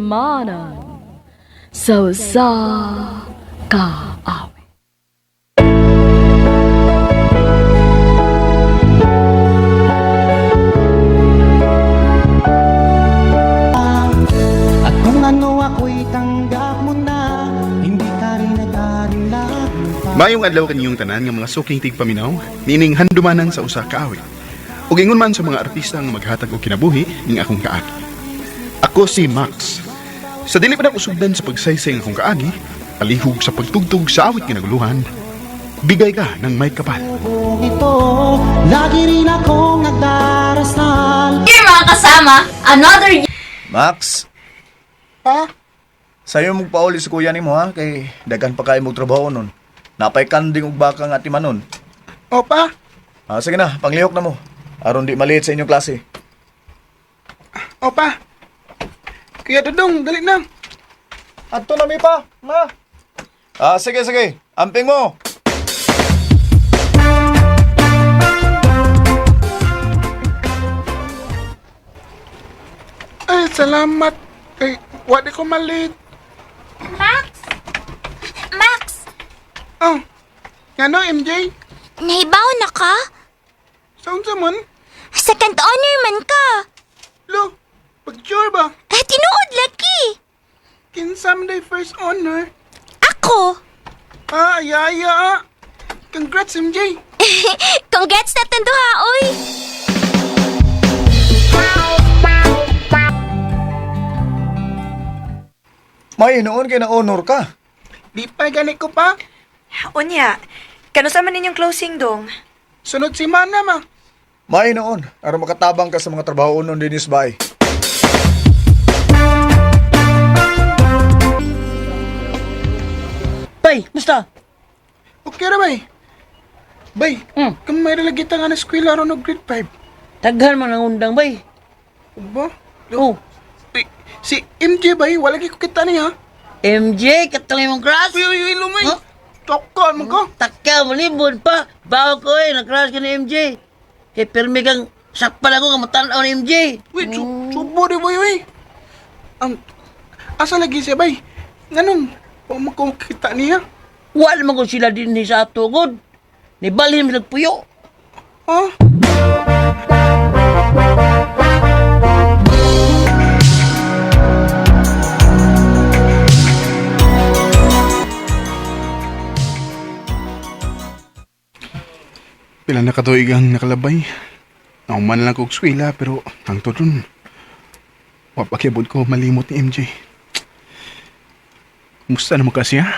Handumanan sa usa ka awit. At kung ano ako'y tanggap mo na, hindi ka rin nagkarinlag pa. Maayong adlaw kaninyong tanan nga mga suking tigpaminaw, nining handumanan sa usa ka awit. Ug ingon man sa mga artista nga maghatag og kinabuhi ning akong kaagi. Ako si Max. Sa dili pa na usugdan sa pagsaysay ng akong kaagi, palihog sa pagtugtog sa awit nga naguluhan, bigay ka ng may kapal. Kung ito, lagi rin akong nagdarasal. Here mga kasama, another Max, Ha? sayo mo pauli sa kuya nimo ha kay daghan pa kay mo trabaho nun. Napay kanding og baka nga timanon. Opa? Ah, sige na, panglihok na mo. Aron di maliit sa inyong klase. Opa? Kuya Dudong, dali na. Adto na mi pa, ma. Ah, sige sige. Amping mo. Ay, salamat. Kay, wadi ko malit. Max! Max! Oh, ngano MJ? Nahibaw na ka? Sa unsa man? Second honor man ka! Lo, pag-sure ba? Eh, tinuod lagi! Kinsa man day first honor? Ako! Ah, ay, ay, ah. Congrats, MJ. Congrats na tanduha, oy! May noon kay na honor ka. Di pa gani ko pa. Unya, kanusa man ninyong closing dong? Sunod si Mana, ma. May noon aron makatabang ka sa mga trabaho nun dinis bay. Bay, musta? Okay ra, bay. Bay, kung may lagi ta nga na eskwela ron og grade 5. Daghan man ang undang, bay. Ba? Oh, Uy, si MJ, bay, wala gyud ko kita niya. MJ, katong imong crush. Uy, uy, uy, lumay. Huh? Tokon mo ko. Taka, malibod pa. Bawo ko eh, nag-crush ka ni MJ. Kay pirmi kang sakpan ako nga matanaw ni MJ. Uy, subo di boy, uy. Asa lagi siya, bay? Nganong, wa mo ko kita niya? Wala man ko sila din ni sa ato, god. Nibalhin mo nagpuyo. Ha? Pila na katuig ang nakalabay. Nauman lang kog eskwela pero tangto dun. Wapakibot ko malimot ni MJ. Kumusta naman kasi ha?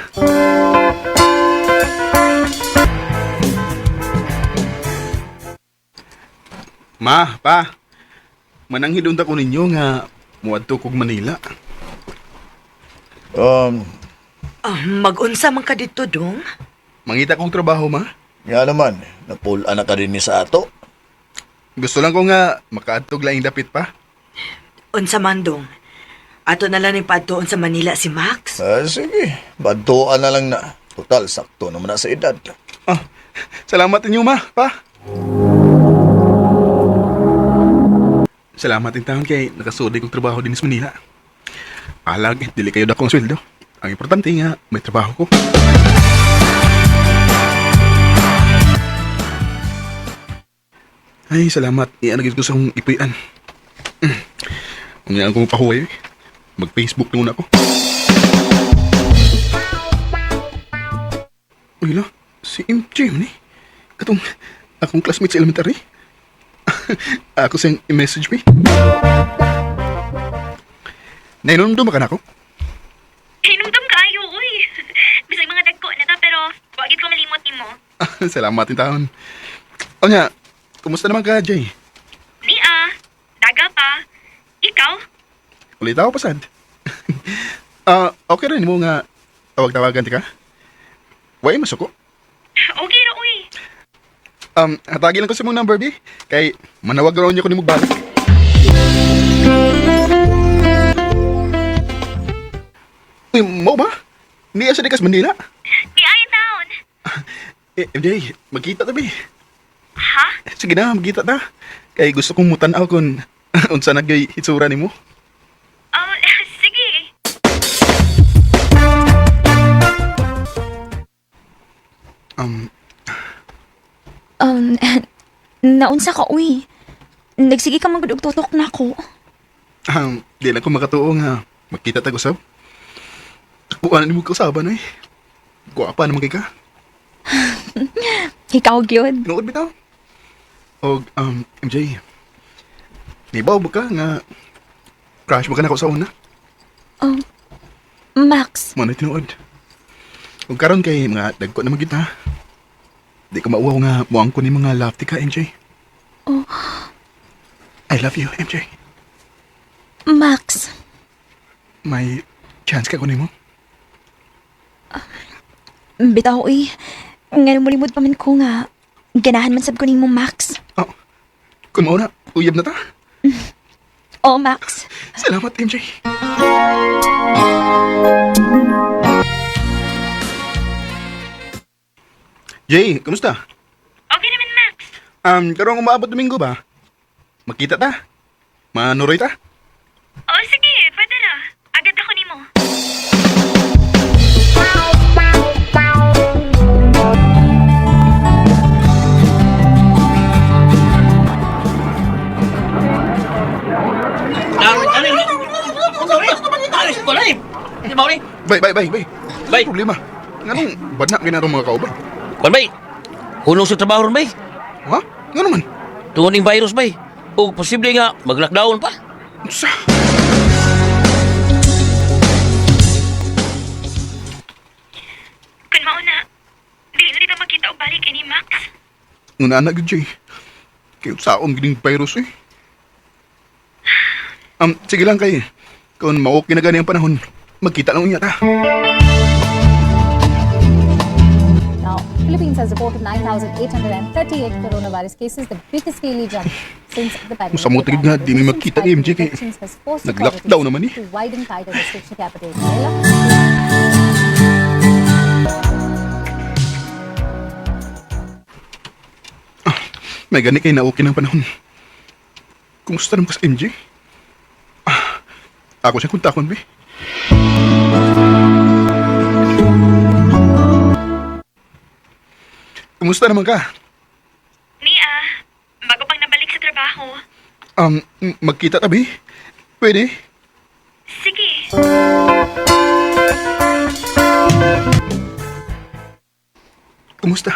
Ma, pa. Mananghid unta ko ninyo nga muadto kog Manila. Ah, mag-unsa man ka dito dong? Mangita kong trabaho, ma. Nga naman, napul anak ka din ni sa ato. Gusto lang ko nga makaadtog laing dapit pa. Unsa man dong? Ato na lang ipaadtoon sa Manila si Max. Ah, sige, bantuan na lang na. Total, sakto naman na sa edad. Ah, salamat ninyo, ma, pa. Salamat din taon kay nakasudi kong trabaho din sa Manila. Alag, dili kayo dakong sweldo. Ang importante nga, may trabaho ko. Ay, salamat. Iyan na ko sa akong ipuyan. Ang akong pahuway. Eh. Mag-Facebook na muna ako. Uy la, si MJ man eh. Katong akong classmate sa elementary. Ako siyang i-message me. Nainomdum ka na ako? Hinumdum kaayo, uy. Bisag mga dagko na ta, pero wagid ko malimot nimo. Salamat din taon. O nga, kumusta naman ka, Jay? Nia, daga pa. Ikaw? Ulit ako pasad. Ah, okay rin mo nga tawag-tawagan ti ka? Way masuko. Okay ra, uy. Hatagi lang ko sa mong number, B. Kay manawag raw niya ko ni magbalik. Uy, mo ba? Niya sa Dikas Manila. Niya in town. Eh, MJ, magkita ta, B. Ha? Sige na, magkita ta. Kay gusto kong mutanaw kung unsa na gyud hitsura nimo. Sige. Naunsa ka, uy. Nagsige ka man gud og tutok nako. Di lang ko makatuo nga magkita tag usab. Kuha na nimo kausaban eh. Guwapa naman kay ka. Ikaw gyud. Tinuod bitaw. Og MJ. Nibaw ba ka nga crush mo ka na ako sa una? Oh, Max, Mo na tinuod. Ug karon kay mga dagko na magita. Di ko mauwaw nga muang ko ni mga love ka, MJ. Oh. I love you, MJ. Max. May chance ka ko nimo? Bitaw, uy. Ngayon mulimod pa man ko nga. Ganahan man sab ko nimo, Max. Oh. Kung mao na, uyab na ta. Oh, Max. Salamat, MJ. Jay, kumusta? Okay naman, Max. Karong umaabot Domingo ba? Magkita ta? Manuroy ta? Oh, sige. Pwede na. Agad ako nimo. Bay, bay, bay, bay. Bay. Ano problema? Nganong badna ginatong mga kauban? Kwan bay. Hunong sa trabaho ron bay. Ha? Ngano man? Tungod ning virus bay. O posible nga mag-lockdown pa. Sa? Kun mao na, dili na dito makita og balik ini, Max. Nguna na gyud Jay. Kay saon gining virus eh. Sige lang kay. Kung ma-okay na gani ang panahon, magkita lang unya ta. Now, Philippines has reported 9,838 coronavirus cases, the biggest daily jump since the pandemic Musamot began. nga, di mi The magkita spike ni in MJ kay infections has forced nag-lockdown authorities naman eh. to widen tighter restriction capital Manila. May gani kay na-okay ng panahon. Kumusta naman ka sa MJ? Ah, ako siya kontakon, be. Kumusta naman ka? Nia, bago pang nabalik sa trabaho. Magkita tabi? Pwede? Sige. Kumusta?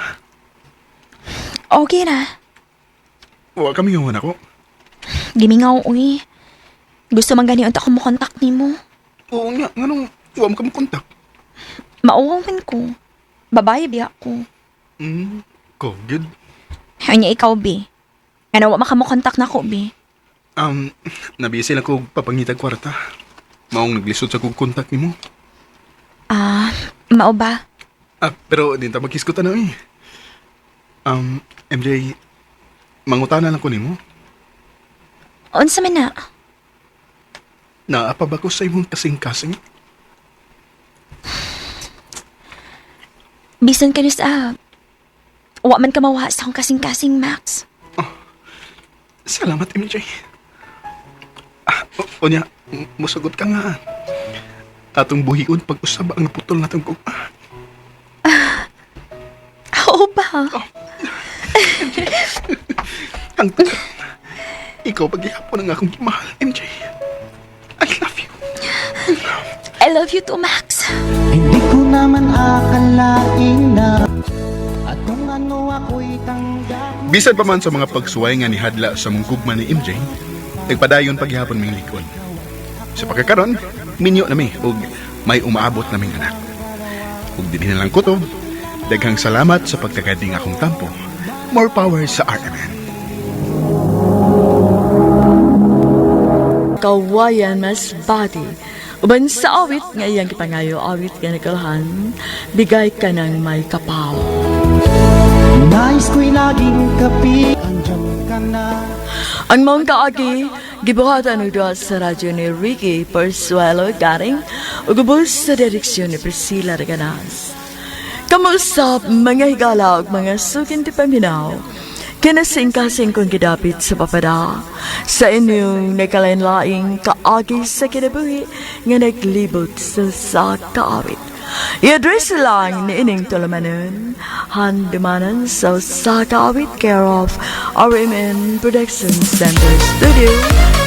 Okay na. Wa kami ngawan ako. Gimingaw, uy. Gusto man gani unta ko mo contact nimo. Oo nga, nganong wa mo ka kontak? Mauwaw man ko. Babae biya ko. Ko, good. Anya ikaw, be. Ano, wa maka mo contact na ko, be. Nabisi lang ko papangitag kwarta. Maong naglisod sa kong kontak nimo. Ah, mao ba? Ah, pero di ta magkiskutan na eh. MJ, mangutana lang ko nimo. Unsa man na? Naa pa ba ko sa imong kasing-kasing? Bisan ka sa wa man ka mawa sa akong kasing-kasing, Max. Salamat, MJ. Ah, onya, musagot ka nga. Atong buhion pag-usab ang naputol natong kog. Oo ba? Ang ikaw paghihapon ang akong gimahal, MJ. I love you. I love you too, Max. Hindi ko naman akalain na At kung ano ako'y tanggap Bisan pa man sa mga pagsuway nga nihadla sa mong gugma ni MJ, nagpadayon paghihapon ming likon. Sa pagkakaron, minyo nami og may umaabot naming anak. Ug dinhi na lang kutob, daghang salamat sa pagtagading akong tampo. More power sa RMN. Kawayan Masbate. Uban sa awit nga iyang gipangayo awit nga nakalhan, bigay ka ng may kapal. Nais ko'y laging kapi Andiyan ka na. Ang maong kaagi, gibuhatan og duha sa radyo ni Ricky Persuelo Garing ug ubos sa direksyon ni Priscilla Reganas. Kamusta mga higala ug mga sukin ti paminaw. Kinasingkasing kong gidapit sa papada sa inyong nagkalain-laing kaagi sa kinabuhi nga naglibot sa kaawit. I-address lang ni ining tulumanon, handumanan sa usa ka awit, care of RMN Production Center Studio.